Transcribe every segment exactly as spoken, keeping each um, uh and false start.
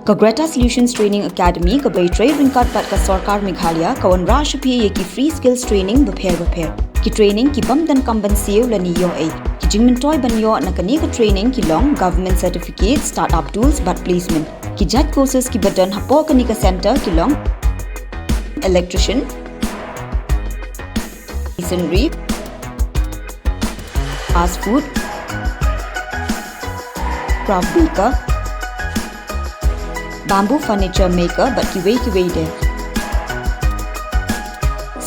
Ka Greta Solutions Training Academy, ka ba ïatrei ryngkat bad ka Sorkar Meghalaya, ka wanrah sha phi ïa ki free skills training bapher bapher. Ki training ki bym donkam ban siew lane ïohi. Ki jingmyntoi ban ïoh na kane ka training ki long government certificate, startup tools bad placement. Ki jait courses ki ba don hapoh kane ka center ki long electrician, masonry, fast food, craft maker, bamboo furniture maker bad kiwei kiwei de.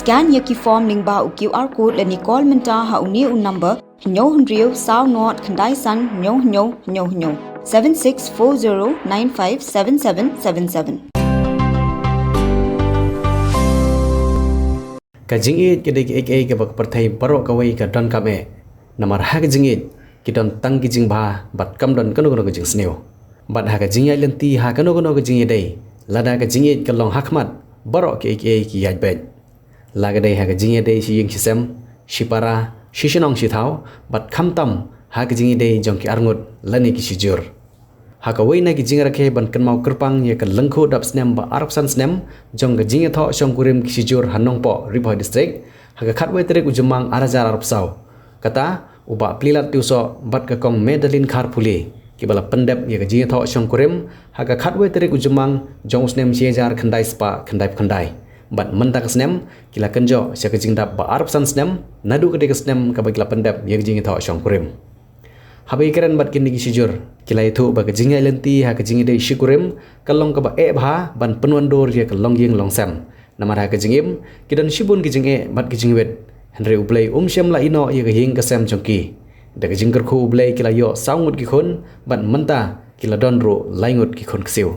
Scan ïa ki form lyngba u QR code lane call mynta ha une u number hynñiew hynriew saw nod khyndai san hynñiew hynñiew hynñiew hynñiew, seven six four zero nine five seven seven seven seven. Ka jingïeit ka dei kaei kaei kaba ka pyrthei baroh kawei ka donkam eh. Namar ha ka jingïeit ki don tang ki jingbha bad kam don kano kano ka jingsniew. Bad ha ka jingïaid lynti ha kano kano ka jingïadei, lada ka jingïeit ka long ha khmat, baroh kiei kiei ki ïaid beit. La ka dei ha ka jingïadei shi ïing shi sem, shi para, shi shnong shi thaw, bad khamtam ha ka jingïadei jong ki arngut lane ki shijur. Ha kawei na ki jingrakhe ban kynmaw kyrpang ïa ka lyngkhuh dap snem ba arphew san snem jong ka jingïathoh shongkurim ki shijur ha Nongpoh, Ri Bhoi District, ha ka khatwei tarik u Jymmang arhajar arphew saw. Kata, u Bah Plilat Tiewsoh bad ka Kong Madeline Kharpule, kiba la pyndep ïa ka jingïathoh shongkurim ha ka khatwei tarik u Jymmang jong u snem shihajar khyndai spah khyndaiphew khyndai. Bad mynta ka snem ki la kynjoh sha ka jingdap ba arphew san snem naduh katei ka snem kaba ki la pyndep ïa ka jingïathoh shongkurim. Haba ïakren bad kine ki shijur, ki la ïathuh ba ka jingïaid lynti ha ka jingïadei shikurim ka long kaba eh bha ban pynwandur ïa ka longïing longsem. Namar ha ka jingim ki don shibun ki jingeh bad ki jingwit, hynrei U Blei um shym la ïehnoh ïa ka ïing ka sem jong ki. Da ka jingkyrkhu U Blei ki la ïoh saw ngut ki khun, bad mynta ki la don ruh lai ngut ki khun ksiew.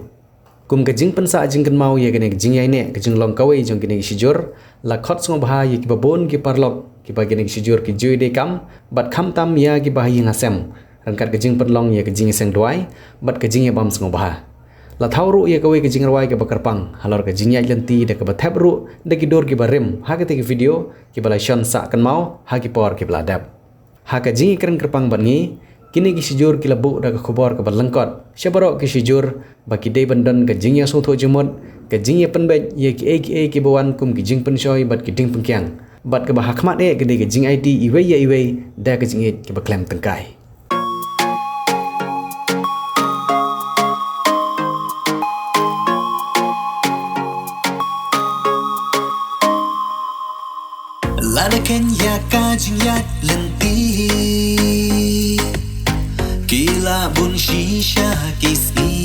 Kum ka jingpynsah jingkynmaw ïa kane ka jingïaineh ka jinglong kawei jong kine ki shijur, la khot sngewbha ïa kiba bun ki paralok kiba kine ki shijur ki ju ïadei kam, bad khamtam ïa kiba ha ïing ha sem, ryngkat ka jingpynlong ïa ka jingïaseng duwai bad ka jingïabam sngewbha. La thaw ruh ïa kawei ka jingrwai kaba kyrpang halor ka jingïaid lynti da kaba thep ruh da ki dur kiba rim ha katei ka video kiba la shon sah kynmaw ha ki por kiba la dep. Ha ka jingïakren kyrpang bad ngi, kine ki shijur ki la buh da ka khubor kaba lyngkot sha baroh ki shijur ba ki dei ban don ka jingïasngewthuh jingmut, ka jingïapynbeit ïa kiei kiei kiba wan kum ki jingpynshoi bad ki jingpynkiang, bad kaba ha khmat eh ka dei ka jingaiti iwei ïa iwei da ka jingïeit kaba khlem tyngkai. Lada khein ïa ka jingïaid lynti, ki la bun shisha ki sngi.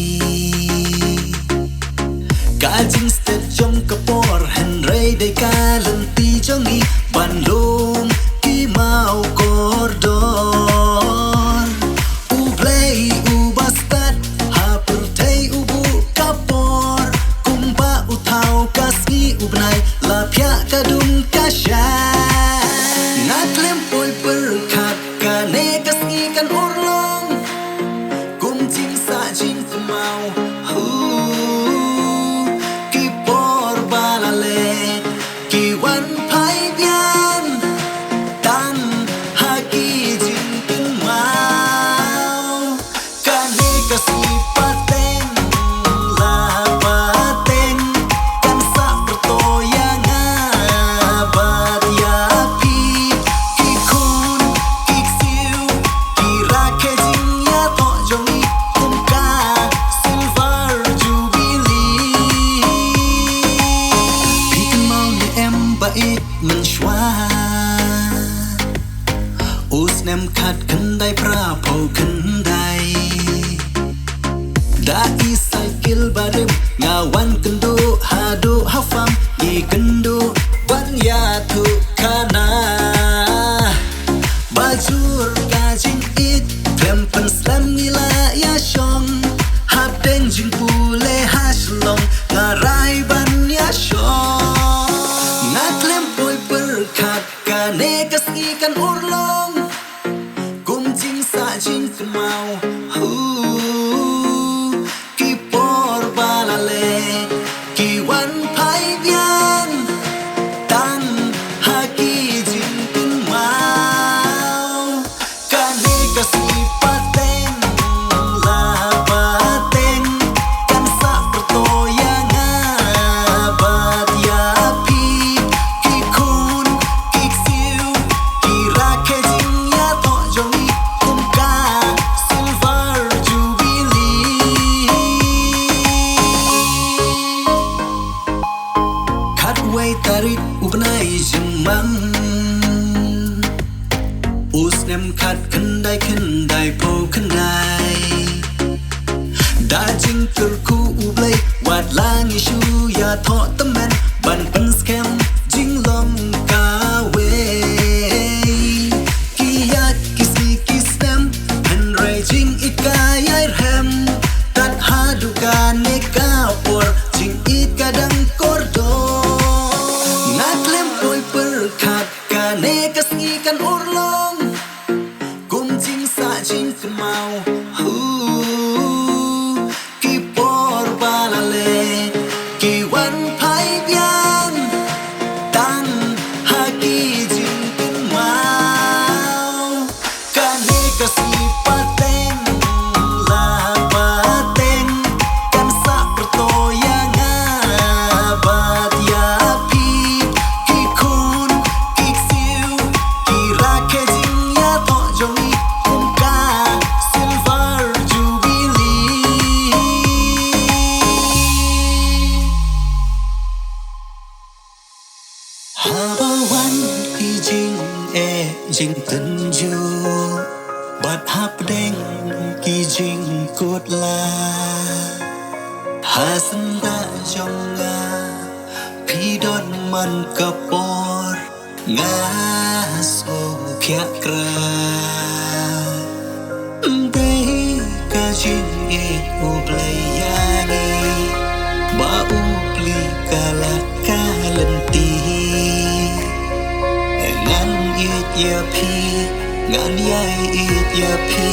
Ka jingstet jong ka por hynrei dei ka lynti jong ngi ban long ki maw kordor. U Blei uba stad ha pyrthei u buh ka por, kumba u thaw ka sngi u bnai la phiah ka dum ka shai. Nga khlem poi pyrkhat kane ka sngi kan urlong kum jingsah jingkynmaw. Hu, ki por ba la leh ki wan phai biang tang ha ki jingkynmaw. Kane ka sngi pateng la pateng kan sah pyrto ïa nga bad ïa phi. Ki khun ki ksiew ki rakhe jingïathoh jong ngi kum ka Silver Jubilee. Phi kynmaw ne em ba ïeit mynshuwa u snem khatkhyndai phraphew khyndai. Da i cycle barim nga wan kynduh haduh ha farm, i kynduh ban ïathuh khana. Ba jur ka jingïeit khlem pynslem ngi la ïashong, hapdeng jingpule ha Shillong nga rai ban ïashong. Nga khlem poi pyrkhat kane ka sngi kan urlong kum jingsah jingkynmaw. Hu, ki por ba la leh ki wan phai biang tang ha ki jingkynmaw. Kane ka sngi pateng la pateng ka Jingkyrkhu U Blei, wat la ngi shu ïathoh tymmen ban pynskhem jinglong kawei. Ki ïaid ki sngi ki snem, hynrei jingïeit ka ïai rhem. Tat haduh kane ka por, jingïeit ka dang kordor. Nga khlem poi pyrkhat kane ka sngi kan urlong kum jingsah jingkynmaw. Hu, ki por ba la leh ki wan phai biang tang ha ki jingkynmaw. Kane ka sngi pateng la pateng, kan sah pyrthei ïa nga bad ïa phi. Ki khun ki ksiew ki rakhe jingïathoh jong ngi kum ka Silver Jubilee. Haba wan ki jingeh jingtynjuh bad hapdeng ki jingkut la ha syndah jong nga, phi don man ka por nga sngewkhiah kra. Dei ka jingïeit U Blei ïa ngi ba u plie ka lad ka lynti. Ngan ïeit ïa phi, ngan ïai ïeit ïa phi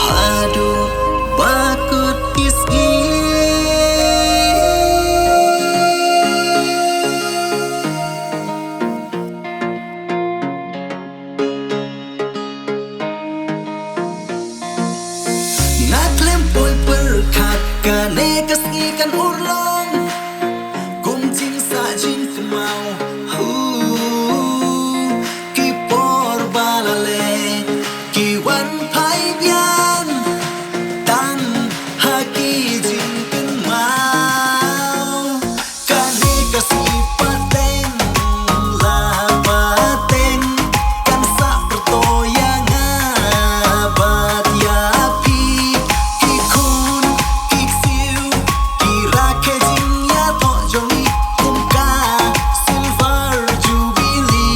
haduh ba kut ki sngi. Nga khlem poi pyrkhat kane ka sngi kan urlong kum jingsah jingkynmaw. Hu, ki por ba la leh ki wan phai biang tang ha ki jingkynmaw. Kane ka sngi pateng la pateng, kan sah pyrthei ïa nga bad ïa phi. Ki khun ki ksiew ki rakhe jingïathoh jong ngi kum ka Silver Jubilee.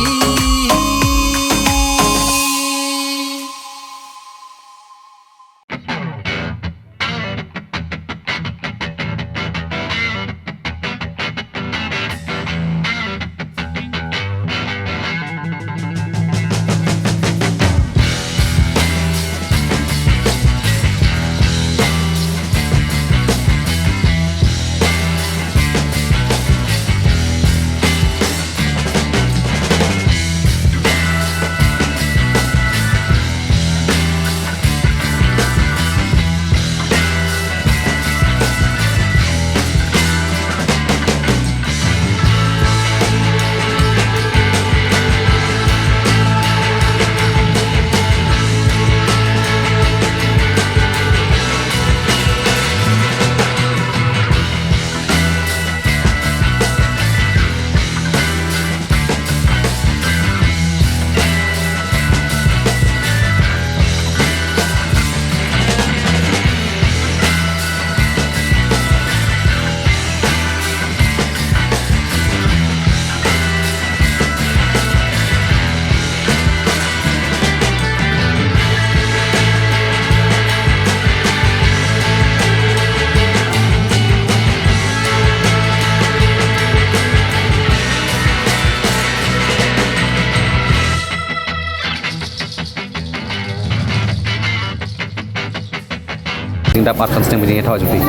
Jingdap arphew san snem ka jingïathoh jong phi.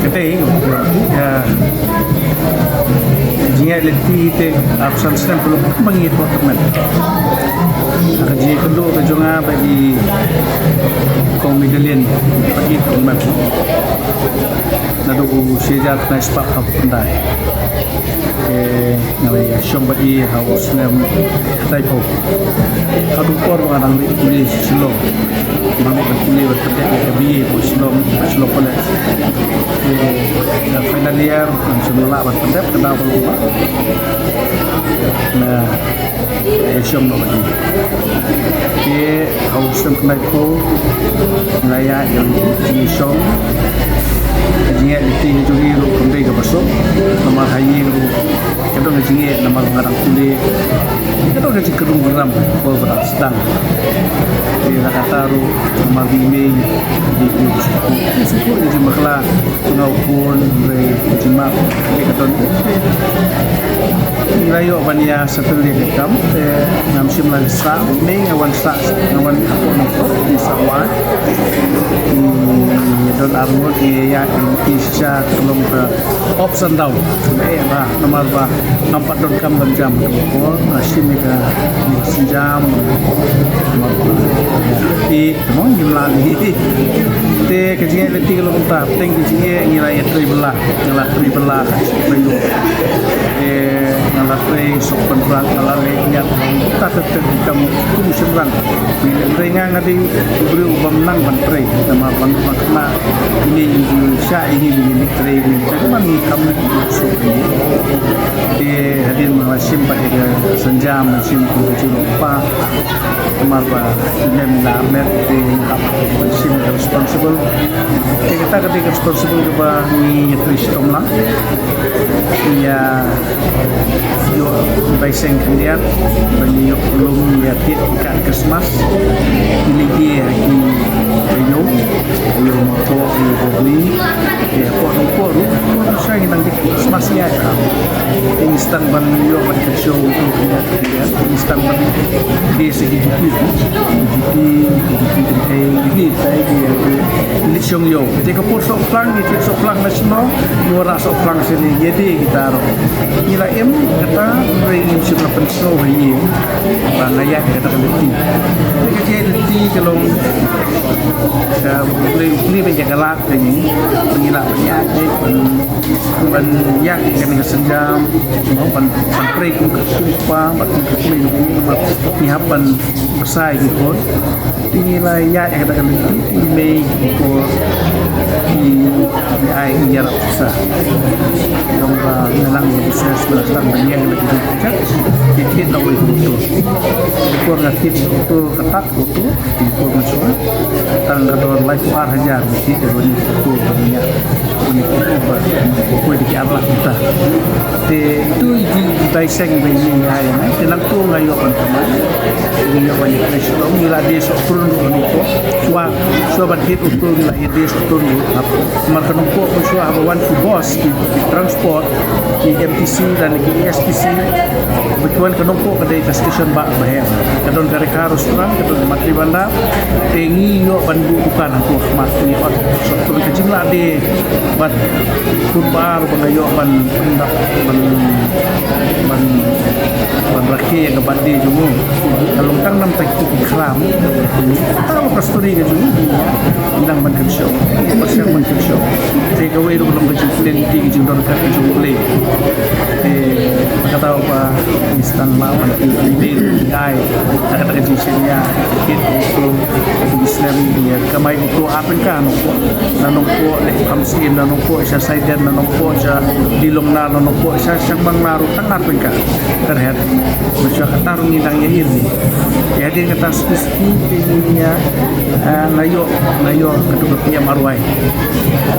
Kata, ïa, jingïaid lynti te arphew san snem ka long kumba ngi ïathoh tymmen. Ka jingïakynduh ka jong nga bad i Kong Medallion, bad i Kong Map. Naduh u shi hajar khyndai spah arphew khyndai. Te nga la ïashong bad i ha u snem khyndai phew. Haduh por ba nga dang leit pule sha Shillong. Nga dang leit ban pule ban pyndep ïa ka B A ha Shillong, Shillong College. Te nga final year ngam shym la lah ban pyndep, ka daw ka long ba nga ïashong noh bad i. Te ha u snem khyndai phew la ïa ïa jingshong. Ka jingïaid lynti jong ngi ruh kam dei kaba suk. Namar ha ïing ruh ka don ka jingïaid namar ba nga dang pule. Ka don ka jingkyrduh kyrduh ba dang sdang. Te la kata ruh namar ba i mei i dei i suk, i suk i jingbakla. Nga u khun, hynrei ka jingmap ka dei ka don. Nga ïoh ban ïa settle ïa ka kam, te ngam shym la sah, u mei nga wan sah, nga wan hapoh Nongpoh, i sah wad. Hmm, don arngut, ïa, ïa, i sha ka long ka ups and down. Eh, ba, namar ba ngam pat don kam don jam. Nga shim ïa ka, ïa ka sienjam. Namar ba, ïa, i Mo, ngim lah lei. Te ka jingïaid lynti ka long kumta, hapdeng ka jingïaid ngi la ïatrei bylla, nga la trei bylla, ka jingtrei ïoh. Te nga la trei sok pynrang, nga la leit ñiad, ta ka teng kam kum shynrang. Ngi leit trei, nga nga dei u briew u bym nang ban trei, namar ban ban khynnah ine i ju sha ine i ju leit trei, ngi trei ban ngi kam sok ine. Te hadien ma nga la shim pat ïa ka sienjam, shim kum ka jingïoh pa. Namar ba i mem i la armet te nga hap ban shim ka responsible. Te kata ka dei ka responsible kaba ngi ïatrei shitom lang. Ïa ïoh bai seng khyndiat ban ïoh lum ïa tied ka Christmas. Ini ki ha ki ïoh ïoh ma ko ïoh ko ni. Ïa ko ko ruh ko sa ngi nang Sma sngewbha. Ngi sdang ban ïoh ban kyrsiew uto u khyndiat khyndiat. Ngi sdang ban die sa ki juti. Juti, juti kynthei, juti tai ki ïa ki. Ngi shong ïoh. Te ka por sohphlang, ngi tip sohphlang na shano, ngi wanrah sohphlang shane, ïa die kita ruh. Ngi la im kata, hynrei ngim shym la pynsngew ha ïing ba nga ïaid kata ka lynti. Te ka jingïaid lynti ka long ka U Blei u kylli ban ïa ka lad ka ngi. Ngi la ban ïaid, ban ban ïaid ïa kane ka sienjam, mo, ban, ban trei kum ka, kum ka kpa bad kum ka kmie, ngi hap ban pynshai ki khun. Te ngi la ïaid ïa kata ka lynti, i mei i por i, i ai i ïarap sa. Long ba nga nang ïa business, nga la sdang ban ïeng la ki jingpynjah. Ki thied la wei ka motor. Ki por nga thied ka motor, ka tak motor. Ki por mynshuwa tang ka dor laiphew ar hajar ruti ka dor ni photo ka miah. Ni photo ba poi da ki ar lak mynta. Te itu i ji i bai seng ba i ai na te nangtu nga ïoh ban kamai. Ngi ïoh ban ïa kane shuwa ngi la die sohtrun ruh nangtu. Shuwa shuwa ban hit utu ngi la ïa die sohtrun ruh hap. Namar ka nongpoh mynshuwa haba wan ki bus ki, ki transport. Ki M T C lane ki A S T C. Ba ki wan ka nongpoh ka dei ka station ba ba her. Ka don ka Rekha restaurant, ka don ka Matri Bhandar. Te ngi ïoh ban buh dukan hangto ha khmat ngi ot. So ka jinglah de bad kumba ba nga ïoh ban ban ban ban ban rakhe ïa ka birthday jong u. Ka long tang namta ki khlam. Ka long ka story ka jong u. Nang ban kynshew. Ngi pyrshang ban kynshew. Te kawei ruh ka long ka jingpynlong te ka jingdonkam ka jong U Blei. Te kata ba ngi sdang ma ban pynlong te ngi ai. Kata ka jingshaniah. Kit uto uto ki snem ïa kamai uto ar tyngka nongpoh. Na nongpoh leh Khamsiem, na nongpoh sha Saiden, na nongpoh sha Dilongnar, na nongpoh sha Shangmangnar ruh tang ar tyngka. Terhet. Mynshuwa kata ruh ngi dang ïa ïr ni. Ïa dei kata sku sku te ngi ïa, eh, nga ïoh, nga ïoh katu ka P M R Y.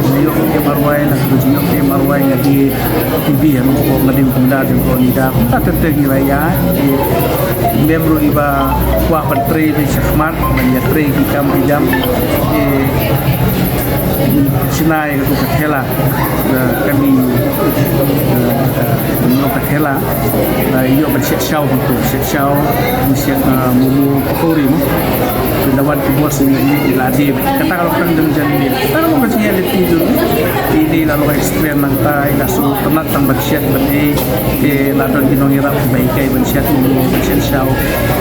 Nga ïoh P M R Y, na katu jingïoh P M R Y nga dei T V, nga ïoh nga dei kumda, dei ko ni da. Kata teng teng ngi la ïa, eh, mem ruh iba kwah ban trei ba shakhmat, ban ïa trei ki kam ki jam. Eh, shna ïa katu ka thela. Ka, kani, eh, eh, nong ka thela, eh, ïoh ban siat shaw hangto, siat shaw, siat, eh, momo, pakori mo. Te da wan ki bos ngi, ngi la dei. Kata ka long tang jong jong ngi. Kata ka long ka jingïaid lynti jong ngi. Te dei la long experience nangta, i la shu tynnat tang ban siat ban dei. Te la don ki nongïarap ba hikai ban siat momo, ban siat shaw.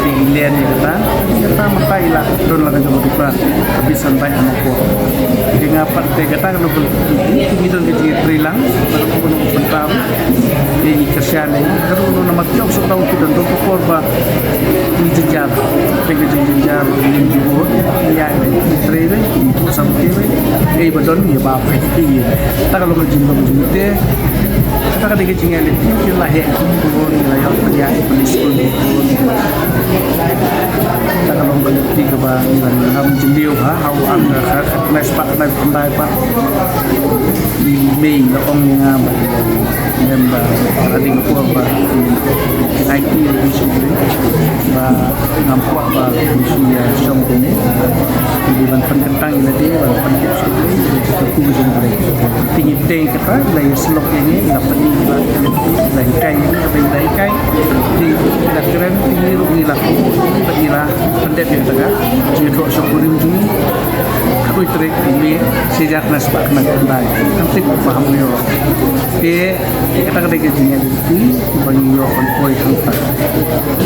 Te i len ïa kata. Ïa kata mynta i la don la ka jong ka dukha. Ka bit san bait ha Nongpoh. Te nga pat te kata ka long Ki, ki don ki jingtrei lang, ba ka bun bun tam. Ki kyrshan ne, ka don na mat jong so tau ki don don ko por ba. Ki jingjar, ki jingjar, ki jingjar, ki ïa, ki trei ne, ki pu sam ki ne, ki ba don ïa ba pe ki. Ta ka long ka jing long jing te. Ta ka dei ka jingïaid lynti, ki la he, ki bun, la ïa, ki ïa, ki bun, ki bun. Ta ka long ka lynti kaba ngi la ngam jylliew ha, ha u ar hajar khatkhyndai spah khyndai phew khyndai pat. I mei la ong ïa nga ba, mem ba, la ding por ba, ki nai ki ïa ki shu ba, ngam kwah ba, ki shu ïa shong kine. Ki ban pynkyntang ïa lade, ban pyntip sha kine, ïa ki ku jong kine. Te ngi teng kata, la ïa slok ïa ngi, la pyni, la, la hikai ïa ngi, la hikai. Te ngi la kren, te ngi ruh ngi la, ngi la pyndep ïa kata ka jingïathoh shongkurim jong ngi. Khatwei tarik u May, shi hajar khyndai spah khyndai phew khyndai. Kam tip ba ham ïoh. Te kata ka dei ka jingïaid lynti ba ngi ïoh ban poi hangta.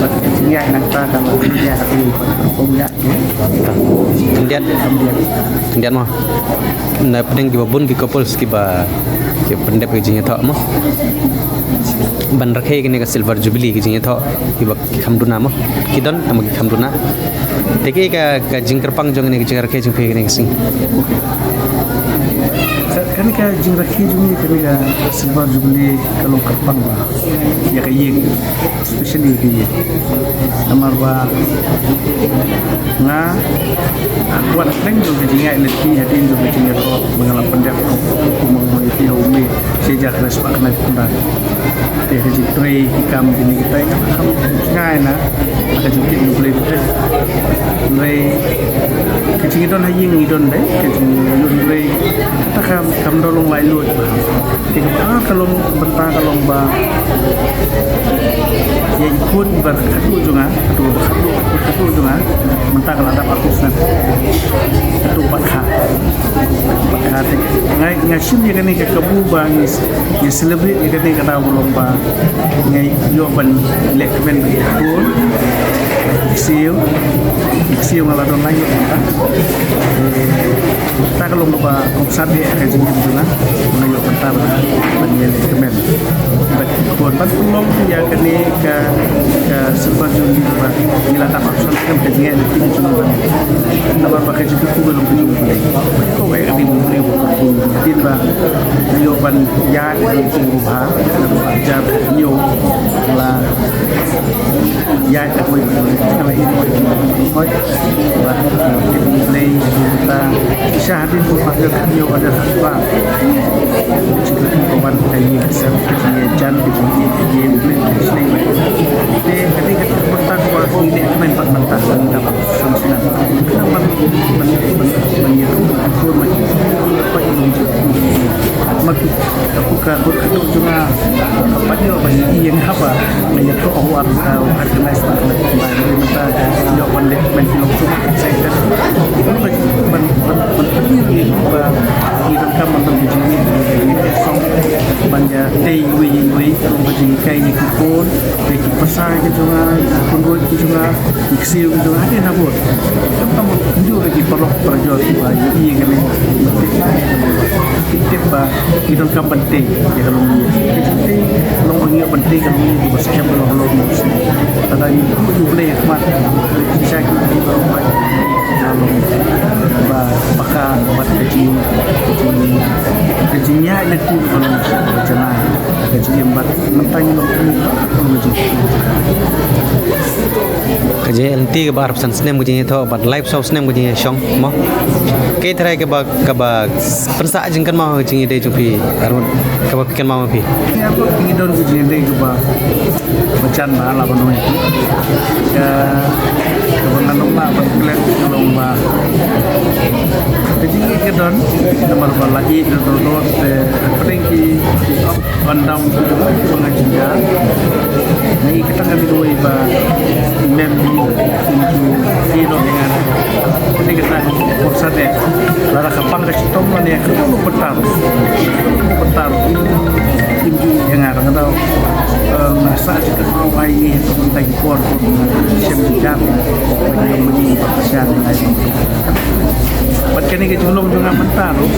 Bad ka jingïaid nangta ka la jingïaid ha ka ïing ba ka pom ïaid. Khyndiat. Khyndiat. Khyndiat mo. Na pdeng kiba bun ki couples kiba, kiba pyndep ka jingïathoh mo. Ban rakhe kane ka silver jubilee ka jingïathoh kiba ki kham duna mo. Ki don tang ba ki kham duna. Te kaei ka, ka jingkyrpang jong kane ka jingrakhe jong phi kane ka sngi? Ka, kane ka jingrakhe jong ngi kane ka silver jubilee ka long kyrpang ba ïa ka ïing, especially ïa ka ïing. Namar ba nga, ah, kwah pdeng jong ka jingïaid lynti hadien jong ka jingïathoh ba nga la pyndep kum u May shi hajar khyndai spah khyndai phew khyndai. Te ka jingtrei ki kam kine kita ka kham jngai na ka jingkit U Blei te. Hynrei ka jingdon ha ïing ngi don dei, ka jingdon hynrei kata kam, kam don long laitluid. Te kata ka long bynta ka long ba ïa i khun ba khatduh jong nga, khatduh ba khatduh, khatduh jong nga, mynta ka la dap arphew snem. Khatduh ba kha. Ba kha te nga, nga shim ïa kane ka kabu ba ngi, ngi celebrate ïa kane ka daw ba long ba ngi ïoh ban lehkmen bad ki khun. Ki ksiew, ki ksiew nga la don lai ïa kata. Ta ka long ba kongsan ïa ka jingim jong nga. Nga ïoh kata ba ban ïa lehkmen. Bad ki khun ban pynlong ïa kane ka, ka silver jubilee ba ngi la dap arphew san snem ka jingïaid lynti jong ngi. Namar ba ka jingkyrkhu ka long ka jong U Blei. Ko ka ïa ka dei U Blei ba kyrkhu. Hadien ba ngi ïoh ban ïaid lynti ruh ha, jar ñiew la ïaid ka kawei ka kawei. Ka la ïaid ka kawei. Ba U Blei, ta sha hadien ba ka ñiew ka dei ha ba. Ka wan ka ïing ka sem ka jingïajan ka jingïaid ka jingïaid U Blei ka jingïaid. Te ka dei ka tang ba ngi lehkmen bad mynta ka dei ka ba san snem. Ka ban ban ban ban ïa ka kur ma ka ïa ma ki ka kur ka kur ka jong nga. Ka pat ïoh ban ïa nga haba nga ïathoh u ar u ar ka nai sa. Mynta ïoh ban lehkmen ki long suk excited. Ban ban ban ban ïa ba ïa donkam ban ban jingïaid jingïaid song ban ïa tei wei wei. Ka long ka jinghikai ïa ki khun, ïa ki pyrsa ki jong nga, ki khun ruh ki jong nga, ki ksiew ki jong nga, hadien habud. Tam tam njuk ïa ki paralok parajor kiba ïohi ïa kane. Ki tip ba ki donkam ban tei ïa ka longïing. Ki tei long ïa ban tei ka longïing kiba skhem ka long halor. Lada ngi kyrkhu ïa U Blei ha khmat, shisha ki ba long ba ba ka ba ka jing ka jingïaid lynti ba long ba janai ka jingim bad mynta ngi long ka jing ka jingïaid lynti kaba arphew san snem ka jingïathoh bad laiphew saw snem ka jingïashong mo. Kaei tharai kaba kaba pynsah jingkynmaw ka jingïadei jong phi arngut kaba phi kynmaw ma phi. Ngi don ka jingïadei kaba Ba jan ba la ban ong ïa ki. Ka, kaba ngan ong ba ban klet ka long ba ka jingïeit ka don namar ba la ïeit ka don, te hapdeng ki, ki up and down ki jong ki ba nga jia. Nga ïeit ka tang kane kawei ba mem ki, ki, ki don ïa nga. Kane ka tang ka por sa de. Lada ka pang ka shitom lane ka long ba tar. Ba tar. Kim ju ïa nga nga daw, eh, nga sah jingkynmaw ai ngi ha kata ki por, por shem jingkam, ba ngi ïa ngi ba ka shan ngai. Bad kane ka jinglong jong nga mynta ruh,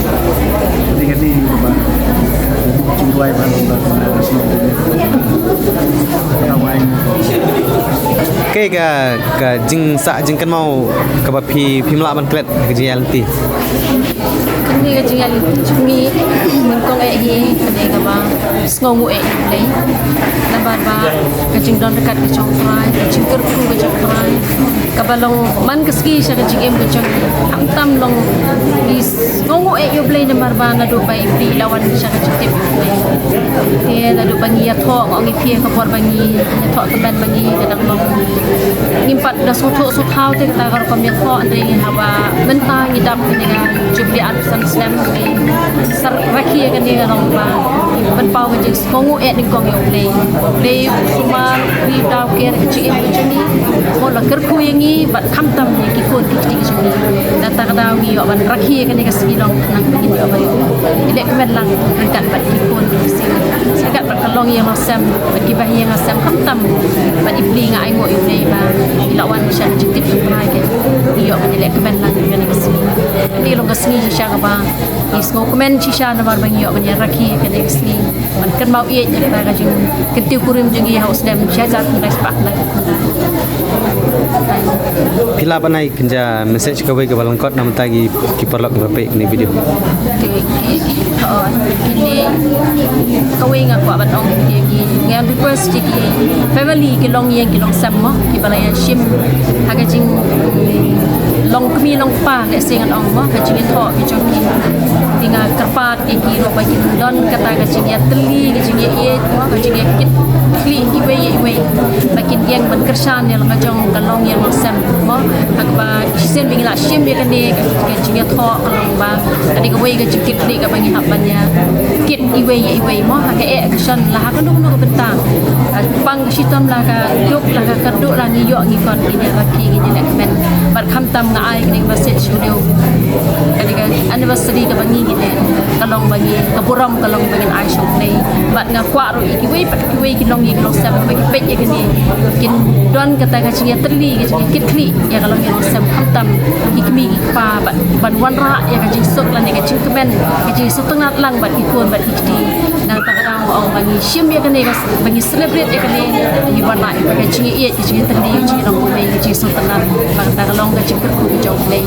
kane kane ba jingduwai ba long ba nga sngewthuh. Ka wai. Kaei ka, ka jingsah jingkynmaw kaba phi, phim lah ban klet ka jingïaid lynti? Ka jingïaid lynti jong ngi, nyngkong eh hi, ka dei kaba sngewnguh eh ïa U Blei. Namar ba ka jingdon ryngkat ka jong U Trai, ka jingkyrkhu ka jong U Trai, kaba long man ka sngi sha ka jingim ka jong ngi. Khamtam long ngi sngewnguh eh ïa U Blei namar ba naduh ba i Blei i la wan sha ka jingtip ïa U Blei. Te naduh ba ngi ïathoh, nga ong ïa phi, ka por ba ngi ïathoh tymmen ba ngi ka dang long, ngim pat da sngewthuh sngewthaw te kata ka rukom ïathoh, hynrei haba mynta ngi dap kane ka Jubilee arphew san snem, ngi sa rakhe ïa kane ka long ba pynpaw ka jingsngewnguh eh nyngkong ïa U Blei. U Blei u sumar, u ri, u dawker ka jingim ka jong ngi. Mo, la kyrkhu ïa ngi bad khamtam ïa ki khun ki kti ki jong ngi. Nangta ka daw ngi ïoh ban rakhe ïa kane ka sngi long khnang ba ngin ïoh ban ïalehkmen lang ryngkat bad ki khun ki kti, ryngkat bad ka longïing longsem bad kiba ha ïing ha sem, khamtam bad i Blei. Nga ainguh ïa U Blei ba i la wan sha ka jingtip jong U Trai, ngi ïoh ban ïalehkmen lang ïa kane ka sngi. Kane long ka sngi shisha kaba ngi sngewkmen shisha namar ba ngi ïoh ban ïarakhe ïa kane ka sngi. Ban kynmaw ïeit ïa kata ka jingkyntiew kurim jong ngi ha u snem shi hajar khyndai spah khyndai phew khyndai. Phi lah ban ai kynja message kawei kaba lyngkot na bynta ki, ki paralok kiba peit kane ka video? Te ki, oh, kine, kawei nga kwah ban ong ïa ki, ngan request ïa ki family, ki longïing ki longsem mo, kiba la ïashim ha ka jinglong kmie long kpa, lehse ngan ong mo, ka jingïathoh ka jong ki. Te nga kyrpad ïa ki ruh ba kin don kata ka jingïatylli, ka jingïaieit mo, ka jingïakitkhlieh iwei ïa iwei, ba kin ïeng ban kyrshan ïa la ka jong ka longïing longsem mo. Ha kaba shisien ba ngi la shim ïa kane ka, ka jingïathoh ka long ba ka dei kawei ka jingkitkhlieh kaba ngi hap ban ïakit iwei ïa iwei mo, ha kaei ka shon, la ha kano kano ka bynta, ka pang ka shitom, la ka duk la ka kyrduh, la ngi ïoh ngi khot, ngin ïarakhe, ngin ïalehkmen. Bad khamtam nga ai kane ka message sha u dei, kane ka anniversary kaba ngi ngi leh, ka long ba ngi, ka burom ka long ba ngin ai sha U Blei. Bad nga kwah ruh ïa kiwei pat kiwei ki longïing ki longsem ba ki peit ïa kane, kin don kata ka jingïatylli, ka jingïakitkhlieh ïa ka longïing longsem, khamtam ki kmie ki kpa, bad ban wanrah ïa ka jingsuk lane ka jingkmen, ka jingsngewtynnat lang bad ki khun bad ki kti. Nangta ka daw nga ong ba ngi shim ïa kane ka, ba ngi celebrate ïa kane, ngi wanrah ïa ka jingïaieit, ka jingïatylli, ka jinglong kmie, ka jingsngewtynnat, ba kata ka long ka jingkyrkhu ka jong U Blei.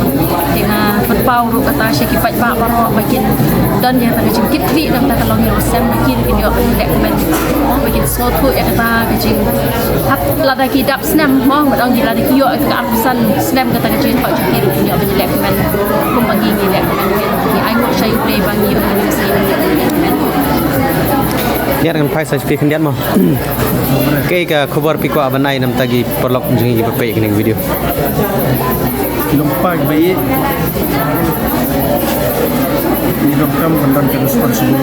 Te nga pynpaw ruh kata sha ki paidbah baroh ba kin don ïa kata ka jingkitkhlieh na bynta ka longïing longsem, ba ki ruh kin ïoh ban lehkmen, ba kin sngewthuh ïa kata ka jing, hap lada ki dap snem mo, ban ong ki, lada ki ïoh ïa ka arphew san snem kata ka jingïathoh jong ki ruh kin ïoh ban ïalehkmen kumba ngi ngi lehkmen. Ngi ainguh sha U Blei ba ngi ïoh ban ïalehkmen. Ïa, ngan phai sa sha phi khyndiat mo. Kaei ka khubor phi kwah ban ai na bynta ki paralok jong ngi kiba peit kane ka video? Ki long kpa kiba ïeit, ngi donkam ban don ka responsible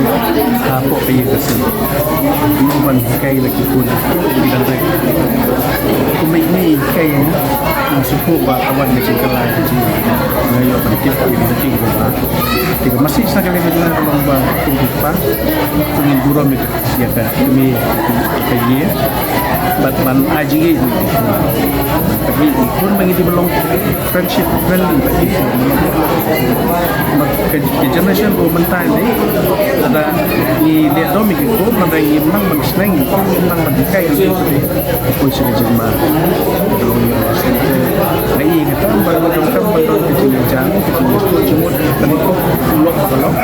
hapoh ka ïing ka sem. Ngi ban hikai la ki khun, ngi ban rek. Kumba ïeit ngi hikai ïa ngi, ngi sngewthuh ba ka wan ka jingkylla ka jong ngi, ngi ïoh ban tip ïa ka jingkylla. Te ka message na ka liang ka jong nga ka long ba kum ki kpa, to ngin burom ïa ka ïa ka kmie, ïa ka ïing. Bad ban ai jingïeit ïa ki khun. Bad ïa ki khun ba ngi dei ban long friendship friendly bad ki khun. Bad ka, ka generation ba mynta ne, lada ngi leh dom ïa ki khun, lada ngim nang ban sneng ïa ki khun, ngim nang ban hikai ïa ki khun, ka poi sha ka jingma. Nga ïohi kata ba ngi donkam ban don ka jingïajan, ka jingïajan jingmut, ban ïoh lok ba lok.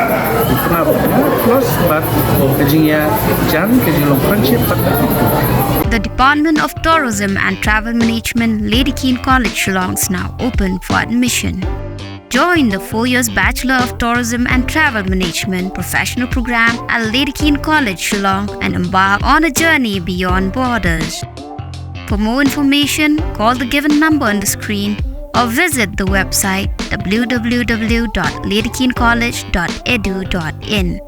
Plus bad ka jingïajan, ka jinglong friendship bad ka. The Department of Tourism and Travel Management, Lady Keane College, Shillong is now open for admission. Join the four years Bachelor of Tourism and Travel Management professional program at Lady Keane College, Shillong, and embark on a journey beyond borders. For more information, call the given number on the screen or visit the website w w w dot lady keane college dot e d u dot in.